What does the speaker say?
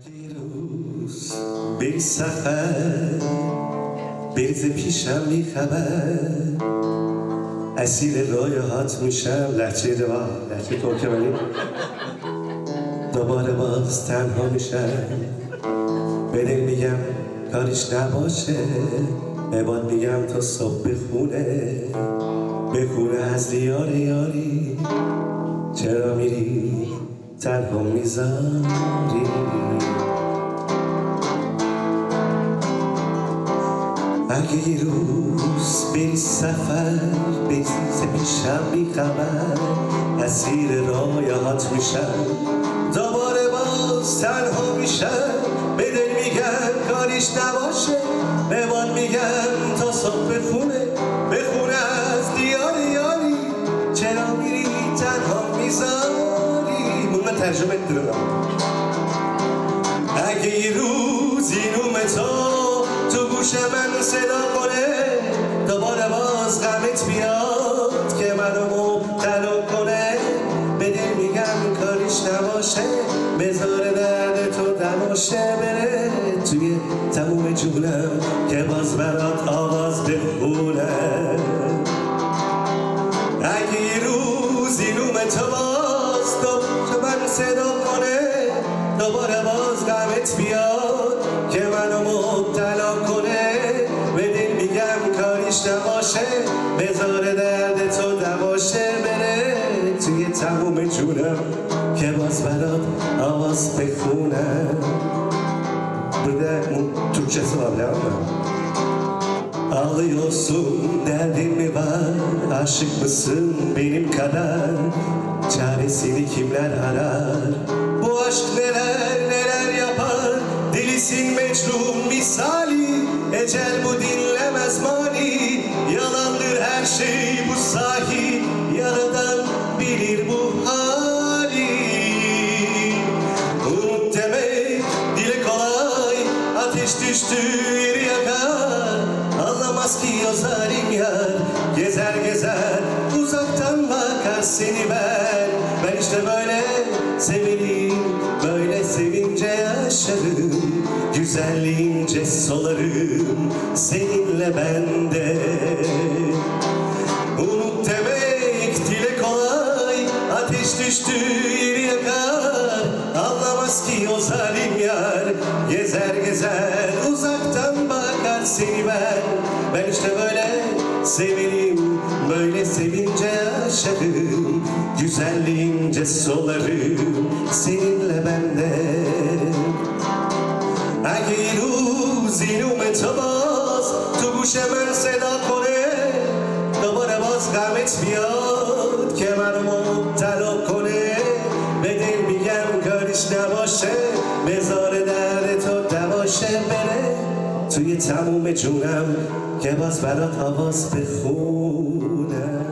Virus bir sefer Bir پیشم بی خبر اسیر رویاهات میشم لهجه دوا لهجه ترکمنی دوباره باز تنها میشم به دل میگم کاریش نباشه به باد میگم تا صبح بخونه بخونه از دیار یاری چرا میری تنها میذاری اگه یه روز بری سفر بری پیشم بی خبر اسیر رویاهات میشم دوباره باز تنها میشم به دل میگم کاریش نباشه به باد میگم تا صبح بخونه بخونه از دیار یاری چرا میری تنها میذاری Bunu da tercüme ettirin اگه یه روز اینوم تو تو گوش من صدا کنه دوباره باز غمت بیاد که منو مبتلا کنه به دل میگم کاریش نباشه بذاره درد تو دواشه بره توی تموم جونم که باز برات آواز بخونه اگه یه روز اینوم تو باز تو من صدا کنه دوباره باز غمت بیاد که منو مبتلا کنه به دل میگم کاریش نباشه بذاره درد تو دواشه بره توی تموم جونم که باز برات آواز بخونم Burada bunun Türkçesi var biliyor musun? Ağlıyorsun derdin mi var Aşık mısın benim kadar Çaresini kimler arar Bu aşk neler neler yapar Delisin Mecnun misali Ecel bu dinlemez mani Yalandır her şey bu sahi Yaradan bilir bu hali Unut demek dile kolay Ateş düştü yeri yakar Anlamaz ki o zalim yar Gezer gezer uzaktan bakar seni ben Ben işte böyle severim Böyle sevince yaşarım Güzelliğince solarım Seninle ben de Unut demek dile kolay Ateş düştü yeri yakar Anlamaz ki o zalim yar Gezer gezer uzaktan bakar seni ben Ben işte böyle severim Böyle sevince yaşarım Güzelliğince solarım Seninle ben de اگه یه روز اینوم تو باز تو گوش من صدا کنه دوباره باز غمت بیاد که منو مبتلا کنه به دل میگم کاریش نباشه بذاره درد تو دواشه بره توی تموم جونم که باز برات آواز بخونم.